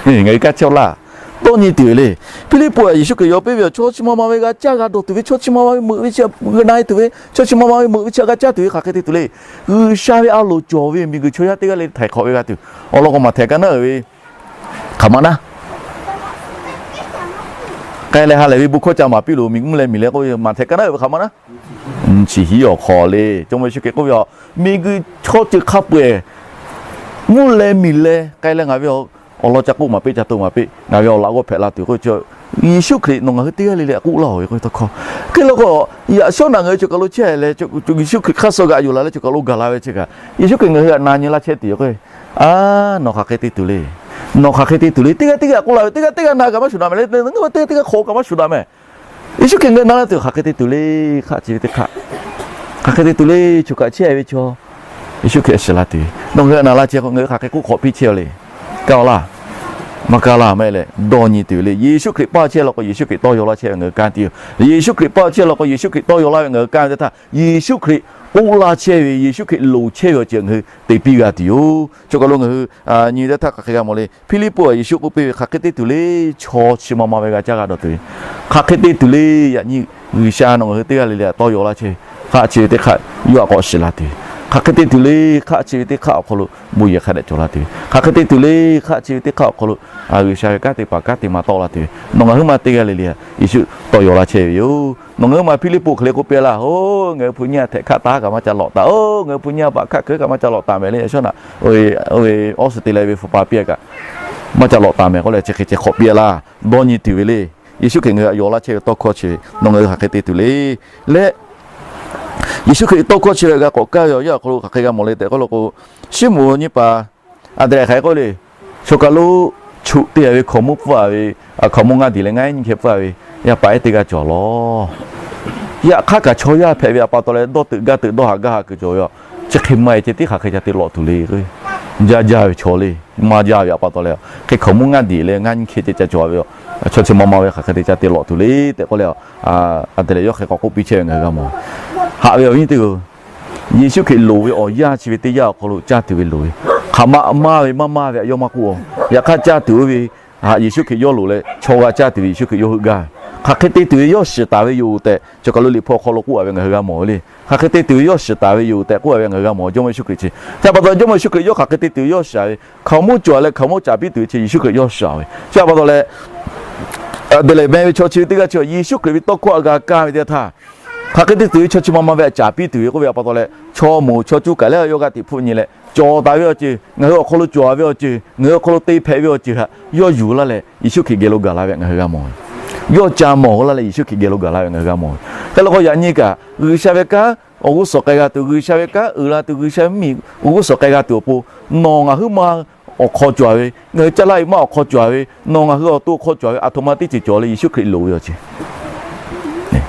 Ngaˬ hui kaˇ chehˇ-oˬ laˇ. Dawˇ nyi tuˬ ve le. Hpiˇliˇpuˆ htaꞈ Yeˍsuˆ Hkriꞈ yaw piˇ ve, chaw chi ma ma ve g'a caˇ g'a dawˬ tuˬ ve, chaw chi ma ma ve meuꞈ ve chi na-e tuˬ ve, chaw chi ma ma ve meuꞈ ve chi htaꞈ g'a caˇ tuˬ ve hk'aˬ hk'e te tuˬ le. G'uiˬsha ve a loˍ cawˬ ve miˬguiˬ chaw yaˇ teˇ g'aˇ le htaiˍ hk'awꞈ ve g'a tuˬ, awˬ lawn k'o Maꞈhtehˍ ka naˉ uiˍ ve hk'aˬ ma naˉ. K'ai leh ha lehˬ ve bon hkawˇ ca maˍ piˇ loˬ, miˬguiˬ mvuhˇ leh miˬ leh k'oˆ ve Maꞈhtehˍ ka naˉ uiˍ ve hk'aˬ ma naˉ. Chi hiˉ awˬ hk'aw le, Jawˇmawˇ Yeˍsuˆ Hkriꞈ k'oˆ ve, miˬguiˬ chaw ceuˬ hk'a peu-eˬ mvuhˇ leh miˬ leh k'ai leh ngaˬ ve awˬ lawn ca k'oˆ maˍ piˇ, ca to maˍ piˇ, ngaˬ ve awˬ laꞈ g'awˇ hpehꞈ la tuˬ k'oˆ ve, Yeˍsuˆ Hkriꞈ nawˬ ngaˬ hui teˇ g'aˇ le le k'oˆ laˇ-oˬ ve k'oˆ ve tawˇ hkawˇ. Hk'e law k'o, yaꞈ shawˉ naꞈ ngaˬ hui choˬ kaˬ lo chehˇ leh Yeˍsuˆ Hkriꞈ hk'aˇ suh g'aꞈ yuˬ laˬ leh choˬ kaˬ lo gaˬ la ve chi kaꞈ, Yeˍsuˆ Hkriꞈ ngaˬ hui htaꞈ na nyi laˇ chehˇ tuˬ yoˬ k'o, a, nawˬ hk'aˬ hk'e te tuˬ le. Nawˬ hk'aˬ hk'e te tuˬ le. Teˇ g'aˇ teˇ g'aˇ k'oˆ la ve, teˇ g'aˇ teˇ g'aˇ na kaꞈ maˇ shuˍ daꞈ mehˍ le. Teˇ g'aˇ teˇ g'aˇ hk'awꞈ kaꞈ maˇ shuˍ daꞈ mehˍ. Yeˍsuˆ Hkriꞈ ngaˬ hui na laˇ tuˬ hk'aˬ hk'e te tuˬ le. Hk'aˆ chi ve teˇ hk'aˆ, hk'aˬ hk'e te tuˬ le. Choˬ kaˬ chehˇ ve chaw Yeˍsuˆ Hkriꞈ shiˍ la tuˬ, nawˬ ngaˬ hui htaꞈ na laˇ chehˇ k'o, ngaˬ hui hk'aˬ hk'e k'oˆ hk'awꞈ piˇ chehˇ-oˬ le. Kaˇ-oˬ laˇ, maˇ kaˇ laˇ maˇ heˆ leh, dawˇ nyi tuˬ ve le. Yeˍsuˆ Hkriꞈ paˇ chehˇ law k'o, Yeˍsuˆ Hkriꞈ tawˇ yaw laˇ chehˇ ve ngaˬ hui kanˉ te yoˬ. Yeˍsuˆ Hkriꞈ paˇ chehˇ law k'o, Yeˍsuˆ Hkriꞈ tawˇ yaw laˇ ve ngaˬ hui kanˉ te htaˇ, Yeˍsuˆ Hkriꞈ k'oˆ laˇ chehˇ ve, Yeˍsuˆ Hkriꞈ loˍ chehˇ ve awˬ ceuˬ ngaˬ hui te piˇ g'a tuˬ yoˬ. Choˬ kaˬ lo ngaˬ hui nyi teˇ htaˇ hk'aˬ hk'e g'a mawˬ le. Hpiˇliˇpuˆ htaꞈ Yeˍsuˆ k'oˆ piˇ ve, hk'aˬ hk'e te tuˬ le. Chaw chi ma ma ve g'a caˇ g'a dawˬ tuˬ ve, hk'aˬ hk'e te tuˬ le. Yaꞈ nyi G'uiˬsha nawˬ ngaˬ hui teˇ g'aˇ le le htaꞈ tawˇ yaw laˇ chehˇ ve, hk'aˆ chi ve teˇ hk'aˆ yawˇ htaꞈ k'awꞈ shiˍ la tuˬ ve, hk'aˬ hk'e te tuˬ le. Hk'aˆ chi ve teˇ hk'aˆ awˬ hk'aw lo bon yehˬ hk'a dehꞈ cawˬ la tuˬ ve, hk'aˬ hk'e te tuˬ le. Hk'aˆ chi ve teˇ hk'aˆ awˬ hk'aw lo G'uiˬsha ve kanˉ te paˍ kanˉ te ma tawˆ la tuˬ ve, nawˬ ngaˬ huiˉ ma teˇ g'aˇ le le htaꞈ Yeˍsuˆ tawˇ yaw laˇ chehˇ ve yoˬ. Nawˬ ngaˬ huiˉ ma Hpiˇliˇpuˆ hk'e le k'oˆ piˇ laˇ, oˬ, ngaˬ hui hpu nyiˇ aꞈ htehꞈ hkaˆ taˉ kaꞈ maˇ ca lawꞈ taˍ, oˬ, ngaˬ hui hpu nyiˇ aꞈ baꞈ hkaˆ keu kaꞈ maˇ ca lawꞈ taˍ mehˍ le. Yaꞈ shawˉ naꞈ oˇ ve Australia ve hpu pa piˇ-a kaꞈ maˇ ca lawꞈ taˍ mehˍ k'oˆ leh chi hk'e ceh hk'awꞈ piˇ-a laˇ. Dawˇ nyi tuˬ ve le. Yeˍsuˆ Hkriꞈ ngaˬ hui htaꞈ yaw laˇ chehˇ ve tawˇ hkawˇ chi ve nawˬ ngaˬ hui hk'aˬ hk'e te tuˬ le. Leh Yeˍsuˆ Hkriꞈ tawˇ hkawˇ chi ve g'a k'awꞈ kaˇ ve awˬ yanˇ awˬ hk'aw lo hk'aˬ hk'e g'a mawˬ le tehꞈ k'oˆ law k'o, Siˉmonˍ nyiˇ paˍ Anˍdrehˍ hk'aˬ hk'e k'oˆ le, choˬ kaˬ lo choꞈ te-a ve hkaoˍmonˇ pfuhˇ-a ve, hkaoˍmonˇ ngaˇ diˬ leh ngaˇ nyiˇ hkeh pfuhˇ-a ve yaˇ paˍ ehˉ teˇ g'aˇ cawˬ lawˬ. Yaꞈ hk'aˇ kaꞈ chaw yaˇ hpehꞈ ve pa taw leh dawˇ teuꞈ gaˇ teuꞈ dawˇ haꞈ gaˇ haꞈ kuiˬ cawˬ ve yoˬ. Chi hk'e maˇ-e ceh tiˉ hk'aˬ hk'e ca te lawꞈ tuˬ le. Jaˇ jaˇ ve chaw le, maˇ jaˇ ve pa taw leh, hk'e hkaoˍmonˇ ngaˇ diˬ leh ngaˇ nyiˇ hkeh ceh ca cawˬ ve yoˬ. Chaw chi ma ma ve hk'aˬ hk'e te ca te lawꞈ tuˬ le tehꞈ k'oˆ leh, Anˍdrehˍ yawˇ hk'e k'awꞈ k'oˆ piˇ chehˇ ve ngaˬ hui g'a mawˬ. Haꞈ ve awˬ viˉ teˇ hpaˍ-oˬ, Yeˍsuˆ Hkriꞈ loˍ ve awˬ yanˇ chi ve teˇ yanˇ awˬ hk'aw lo caˇ tuˬ ve loˍ ve, hk'aˬ ma maˇ ve maˇ maˇ ve htaꞈ yawˇ maˇ k'oˆ-oˬ. Yaꞈ hk'aˇ caˇ tuˬ oˇ ve, Yeˍsuˆ Hkriꞈ yawˇ loˍ leh chaw g'a caˇ tuˬ ve Yeˍsuˆ Hkriꞈ yawˇ heuˆ gaˇ ve, hk'aˬ hk'e te tuˬ ve yawˇ shiˍ taˍ ve yoˬ tehꞈ, choˬ kaˬ lo Liꞈ hpu awˬ hk'aw lo k'oˆ-a ve ngaˬ hui g'a mawˬ ve le. Hk'aˬ hk'e te tuˬ ve yawˇ shiˍ taˍ ve yoˬ tehꞈ k'oˆ-a ve ngaˬ hui g'a mawˬ. Jawˇmawˇ Yeˍsuˆ Hkriꞈ chi, chi pa taw Jawˇmawˇ Yeˍsuˆ Hkriꞈ yawˇ hk'aˬ hk'e te tuˬ ve yawˇ shiˍ ve, hkaoˍmonˇ cawˬ leh hkaoˍmonˇ caˍ piˇ tuˬ ve chi Yeˍsuˆ Hkriꞈ yawˇ shiˍ ve. Chi pa taw leh, Anˍdrehˍ meh ve chaw chi ve teˇ g'aˇ chi Yeˍsuˆ Hkriꞈ ve tawˇ hkawˇ htaꞈ g'a kaˇ ve teˇ htaˇ, hk'aˬ hk'e te tuˬ ve chaw chi ma ma ve htaꞈ caˍ piˇ tuˬ ve k'oˆ ve pa taw leh, chaw moˍ chaw cuˇ kaˬ leh yawˇ g'aˇ teꞈ hpfuhˆ nyi leh, cawˬ taˍ ve awˬ ceuˬ, ngaˬ hui awˬ hk'aw lo cawˬ ve awˬ ceuˬ, ngaˬ hui awˬ hk'aw lo te hpehꞈ ve awˬ ceuˬ htaꞈ yawˇ yuˬ laˇ leh Yeˍsuˆ Hkriꞈ geh lo gaˬ la ve ngaˬ hui g'a mawˬ ve. Yawˇ ca mawˬ laˇ leh Yeˍsuˆ Hkriꞈ geh lo gaˬ la ve ngaˬ hui g'a mawˬ ve. Hk'e law k'o, yaꞈ nyi kaꞈ G'uiˬsha ve kanˉ awˬ g'uˇ suhˍ k'ai g'a tuˬ, G'uiˬsha ve kanˉ uiˍ la tuˬ, G'uiˬsha ve mvuhˇmiˬ awˬ g'uˇ suhˍ k'ai g'a tuˬ awˬ pon, nawˬ ngaˬ huiˉ ma awˬ hk'aw cawˬ ve, ngaˬ hui caˇ laˇ ve maˇ awˬ hk'aw cawˬ ve, nawˬ ngaˬ hui awˬ to awˬ hk'aw cawˬ ve aˬ htoꞈ ma teˇ ceuˬ cawˬ le, Yeˍsuˆ Hkriꞈ loˍ ve awˬ ceuˬ.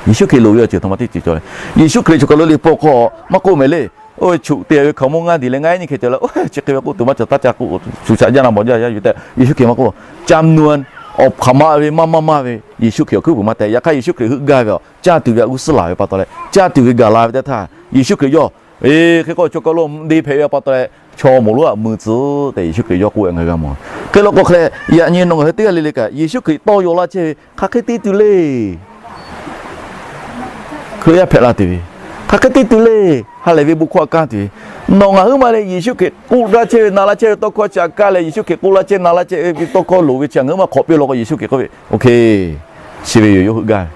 Yeˍsuˆ Hkriꞈ loˍ ve awˬ ceuˬ aˬ htoꞈ ma teˇ ceuˬ cawˬ le. Yeˍsuˆ Hkriꞈ choˬ kaˬ lo Liꞈ hpu awˬ hk'aw maˇ k'oˆ mehˍ le. Oˇ ve choꞈ te ve hkaoˍmonˇ ngaˇ diˍ leh ngaˇ ehˉ nyiˇ hkeh cawˬ leh, oˇ chi hk'e ve k'oˆ tuˬ maˇ cawˬ, taˇ ca k'oˆ, shu shaꞈ jaˇ na mawˬ jaˇ yaˇ yuˬ tehꞈ Yeˍsuˆ Hkriꞈ maˇ k'oˆ. Ca mvuh, awˬ hk'aˬ ma ve maˇ maˇ maˇ ve Yeˍsuˆ Hkriꞈ awˬ hkuiˉ puiˍ maˇ tehꞈ. Yaꞈ hk'aˇ Yeˍsuˆ Hkriꞈ heuˆ gaˇ ve awˬ caˇ tuˬ ve a g'uˇ suhˉ laˬ ve pa taw leh, caˇ tuˬ ve gaˬ la ve teˇ htaˇ, Yeˍsuˆ Hkriꞈ yawˇ, eˬ, hk'e k'o chaw kaˬ lo de hpehꞈ ve pa taw leh, chaw moˍ lonˉ htaꞈ mui tcuh tehꞈ Yeˍsuˆ Hkriꞈ yawˇ k'oˆ ve ngaˬ hui g'a mawˬ. Hk'e law k'o hk'e leh, yaꞈ nyi nawˬ ngaˬ hui teˇ g'aˇ le le kaꞈ Yeˍsuˆ Hkriꞈ tawˇ yaw laˇ chehˇ ve hk'aˬ hk'e te tuˬ le. Hkriꞈ yaˇ hpehꞈ la tuˬ ve, hk'aˬ hk'e te tuˬ le. Ha lehˬ ve bon hkawˇ htaꞈ kanˇ tuˬ ve, nawˬ ngaˬ huiˉ ma leh Yeˍsuˆ Hkriꞈ k'oˆ laˇ chehˇ ve na laˇ chehˇ ve tawˇ hkawˇ chi htaꞈ kaˇ leh, Yeˍsuˆ Hkriꞈ k'oˆ laˇ chehˇ na laˇ chehˇ ve tawˇ hkawˇ loˍ ve chi htaꞈ ngaˬ huiˉ ma hk'awꞈ piˇ law k'o, Yeˍsuˆ Hkriꞈ k'oˆ ve, OK, chi ve yoˬ, yawˇ heuˆ gaˇ ve.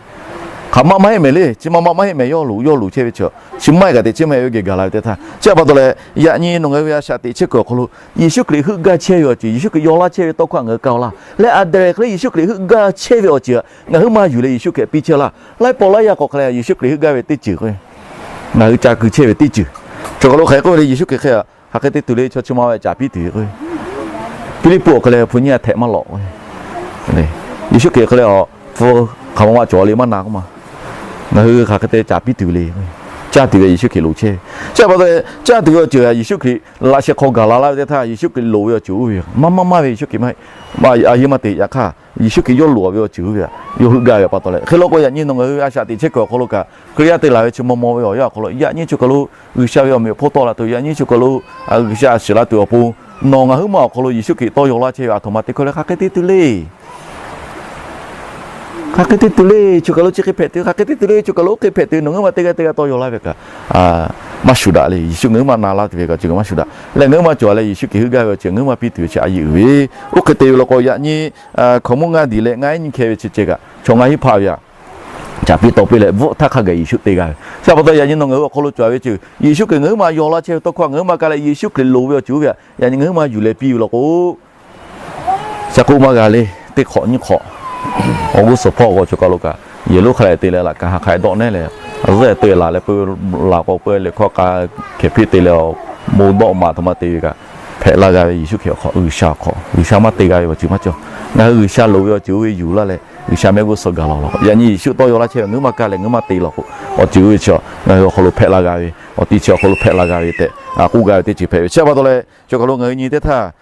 Hk'aˬ ma maˇ heˆ mehˍ le, chi ma ma maˇ heˆ mehˍ, yawˇ loˍ, yawˇ loˍ chehˇ ve chi, chi maˇ heˆ kaꞈ teꞈ chiˉ maˇ heˆ ve geh gaˬ la ve teˇ htaˇ. Chi pa taw leh, yaꞈ nyi nawˬ ngaˬ hui ve a shaꞈ teꞈ chehˇ kuiˬ awˬ hk'aw lo Yeˍsuˆ Hkriꞈ heuˆ gaˇ chehˇ ve awˬ ceuˬ, Yeˍsuˆ Hkriꞈ yaw laˇ chehˇ ve tawˇ hkawˇ htaꞈ ngaˬ hui kaˇ laˇ leh, a dehꞈ hk'e le Yeˍsuˆ Hkriꞈ heuˆ gaˇ chehˇ ve awˬ ceuˬ htaꞈ ngaˬ huiˉ ma yuˬ leh Yeˍsuˆ Hkriꞈ piˇ chehˇ laˇ. Laiˉ pawˆ laiˉ yaˇ k'awꞈ hk'e leh Yeˍsuˆ Hkriꞈ heuˆ gaˇ ve teˇ ceuˬ k'o, ngaˬ hui ca keu chehˇ ve teˇ ceuˬ. Chaw kaˬ lo hk'aˬ hk'e k'oˆ ve le, Yeˍsuˆ Hkriꞈ hk'e hk'aˬ hk'e te tuˬ le, chaw chi ma ve caˍ piˇ tuˬ ve k'o, Piˇliˇpuˆ awˬ hk'e leh hpu nyiˇ a htehꞈ maˇ lawꞈ k'o, Yeˍsuˆ Hkriꞈ hk'e leh awˬ hpu hk'aˬ ma ma cawˬ le maˇ na k'oˆ ma. Ngaˬ hui hk'aˬ hk'e te caˍ piˇ tuˬ le. Caˇ tuˬ ve Yeˍsuˆ Hkriꞈ loˍ chehˇ ve. Chi pa taw, caˇ tuˬ ve awˬ ceuˬ Yeˍsuˆ Hkriꞈ laꞈ sheh hk'aw gaˬ la laˇ ve teˇ htaˇ, Yeˍsuˆ Hkriꞈ loˍ ve awˬ ceuˬ oˇ ve maˇ maˇ maˇ ve Yeˍsuˆ Hkriꞈ maˇ heˆ. A yehˬ maˇ te, yaꞈ hk'aˇ Yeˍsuˆ Hkriꞈ yawˇ loˍ ve awˬ ceuˬ oˇ ve htaꞈ yawˇ heuˆ gaˇ ve pa taw leh, hk'e law k'o yaꞈ nyi nawˬ ngaˬ hui a shaꞈ teꞈ chehˇ kuiˬ awˬ hk'aw lo kaꞈ, Hkriꞈ yaˇ te laˬ ve chi maw maw ve awˬ yanˇ awˬ hk'aw lo, yaꞈ nyi choˬ kaˬ lo G'uiˬsha ve awˬ meꞈ awˬ hponˇ tawˆ la tuˬ, yaꞈ nyi choˬ kaˬ lo G'uiˬsha a shiˍ la tuˬ awˬ pon, nawˬ ngaˬ huiˉ ma awˬ hk'aw lo Yeˍsuˆ Hkriꞈ tawˇ yaw laˇ chehˇ ve aˬ htoꞈ ma te hkawˇ leh hk'aˬ hk'e te tuˬ le. Hk'aˬ hk'e te tuˬ le. Choˬ kaˬ lo chi hk'e hpehꞈ tuˬ, hk'aˬ hk'e te tuˬ le. Choˬ kaˬ lo oˇ hk'e hpehꞈ tuˬ, nawˬ ngaˬ huiˉ ma teˇ g'aˇ teˇ g'aˇ tawˇ yaw laˇ ve kaꞈ maˇ shuˍ daꞈ le. Yeˍsuˆ ngaˬ huiˉ ma na laˇ tuˬ ve kaꞈ chi kaꞈ maˇ shuˍ daꞈ leh, ngaˬ huiˉ ma cawˬ leh Yeˍsuˆ Hkriꞈ heuˆ gaˇ ve awˬ ceuˬ ngaˬ huiˉ ma piˇ tuˬ ve chi a yehˬ uiˍ ve. Oˇ hk'e te ve law k'o, yaꞈ nyi hkaoˍmonˇ ngaˇ diˍ leh ngaˇ ehˉ nyiˇ hkeh ve chi ceh kaꞈ chaw ngaˇ hinˉ hpaˇ ve htaꞈ caˍ piˇ taw piˇ leh bvuhˆ htaˇ hk'a gaˬ Yeˍsuˆ te g'a ve. Chi pa taw yaꞈ nyi nawˬ ngaˬ hui awˬ hk'aw lo cawˬ ve ceuˬ, Yeˍsuˆ Hkriꞈ ngaˬ huiˉ ma yaw laˇ chehˇ ve tawˇ hkawˇ ngaˬ huiˉ ma kaˇ leh Yeˍsuˆ Hkriꞈ loˍ ve awˬ ceuˬ oˇ ve htaꞈ yaꞈ nyi ngaˬ huiˉ ma yuˬ leh piˇ ve law k'o, shaˍ k'oˆ maˇ g'a le. Teˇ hk'awꞈ nyiˇ hk'awꞈ awˬ g'uˇ suhˍ hpawˇ g'aw choˬ kaˬ lo kaꞈ yehˬ lonˉ hk'a leh te leh laꞈ ka ha hk'a dawˆ nehˉ leh, zuhˆ te laˬ leh peu laˬ k'o peu leh hkawˇ k'a hkeh hpiˇ te leh, bon dawˆ ma aˬ htoꞈ ma te ve kaꞈ, hpehꞈ la g'a ve Yeˍsuˆ Hkriꞈ awˬ hk'aw, G'uiˬsha awˬ hk'aw, G'uiˬsha maˇ te g'a ve awˬ ceuˬ maˇ cawˬ. Ngaˬ hui G'uiˬsha loˍ ve awˬ ceuˬ oˇ ve yuˬ laˇ leh G'uiˬsha mehˆ g'uˇ suhˍ gaˬ la law k'o, yaꞈ nyi Yeˍsuˆ tawˇ yaw laˇ chehˇ ve ngaˬ huiˉ ma kaˇ leh ngaˬ huiˉ ma te law k'o, awˬ ceuˬ oˇ ve chi ngaˬ hui awˬ hk'aw lo hpehꞈ la g'a ve, awˬ ti chi awˬ hk'aw lo hpehꞈ la g'a ve tehꞈ k'oˆ gaˇ ve teˇ ceuˬ hpehꞈ ve. Chi pa taw leh, choˬ kaˬ lo ngaˬ hui nyi teˇ htaˇ,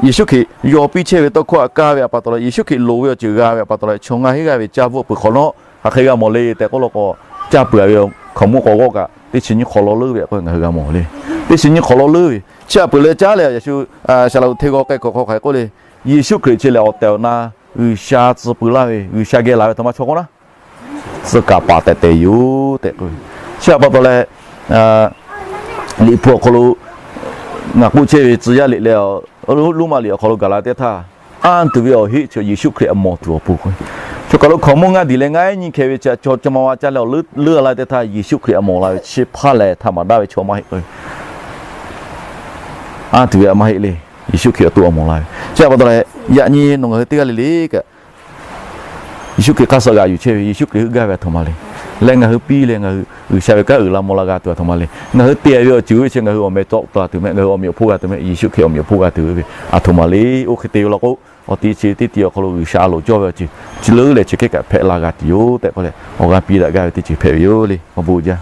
Yeˍsuˆ Hkriꞈ yaw piˇ chehˇ ve tawˇ hkawˇ htaꞈ kaˇ ve pa taw leh, Yeˍsuˆ Hkriꞈ loˍ ve awˬ ceuˬ g'a ve pa taw leh, chaw ngaˇ hinˉ g'aˇ ve caˇ bvuhˆ peuˬ hk'awꞈ nawˉ hk'aˬ hk'e g'a mawˬ le tehꞈ k'oˆ law k'o, caˇ peuˬ ve hkaoˍmonˇ k'awꞈ g'awˇ kaꞈ teˇ chi nyiˇ hk'awꞈ law leuˉ ve k'o ngaˬ hui g'a mawˬ le. Teˇ chi nyiˇ hk'awꞈ law leuˉ ve chi htaꞈ peuˬ leh caˉ leh, yaꞈ shu saˍ laꞈ uˍ hteˇ g'aw k'ai hkawꞈ hk'aw hk'aˬ hk'e k'oˆ le, Yeˍsuˆ Hkriꞈ chi lehˬ awˬ tehˬ awˬ na G'uiˬsha tcuh pui laˇ ve, G'uiˬsha geh laˬ ve aˬ htoꞈ ma chaw k'oˆ naˉ, tcuh kaˍ paˍ tehˬ tehˬ yoˬ tehꞈ k'oˆ ve. Chi pa taw leh, Liꞈ hpu awˬ hk'aw lo ngaˬ k'oˆ chehˇ ve tcuh yaˇ liꞈ leh Roˉmaꞈ liꞈ awˬ hk'aw lo gaˬ la teˇ htaˇ, anˇ tuˬ ve awˬ heˆ chi Yeˍsuˆ Hkriꞈ awˬ mawˬ tuˬ awˬ pon k'o, choˬ kaˬ lo hkaoˍmonˇ ngaˇ diˍ leh ngaˇ ehˉ nyiˇ hkeh ve chi chaw ma ma caˇ leh awˬ leuˉ leuˉ la teˇ htaˇ, Yeˍsuˆ Hkriꞈ awˬ mawˬ la ve chi hpaˇ lehˬ htaꞈ maˍ daˇ ve chaw maˇ heˆ k'o, anˇ tuˬ ve maˇ heˆ le. Yeˍsuˆ Hkriꞈ awˬ to awˬ mawˬ la ve. Chi pa taw leh, yaꞈ nyi nawˬ ngaˬ hui teˇ g'aˇ le le kaꞈ, Yeˍsuˆ Hkriꞈ hk'aˇ suh g'aꞈ yuˬ chehˇ ve, Yeˍsuˆ Hkriꞈ heuˆ gaˇ ve aˬ htoꞈ ma le. Leh ngaˬ hui piˇ leh ngaˬ hui G'uiˬsha ve kanˉ uiˍ la mvuh la g'a tuˬ aˬ htoꞈ ma le. Ngaˬ hui te ve awˬ ceuˬ oˇ ve chi ngaˬ hui awˬ meh cawˆ taˍ tuˬ mehˆ, ngaˬ hui awˬ meꞈ awˬ hponˇ g'a tuˬ mehˆ, Yeˍsuˆ Hkriꞈ awˬ meꞈ awˬ hponˇ g'a tuˬ ve aˬ htoꞈ ma le. Oˇ hk'e te ve law k'o, awˬ ti chi teˇ ti awˬ hk'aw lo G'uiˬsha a loˍ cawˇ ve awˬ ceuˬ chi leuˉ leh chi hkehˇ kaꞈ hpehꞈ la g'a tuˬ yoˬ tehꞈ k'oˆ leh, awˬ g'aˇ piˇ daꞈ gaˇ ve teˇ ceuˬ hpehꞈ ve yoˬ le. Awˬ bon jaˇ.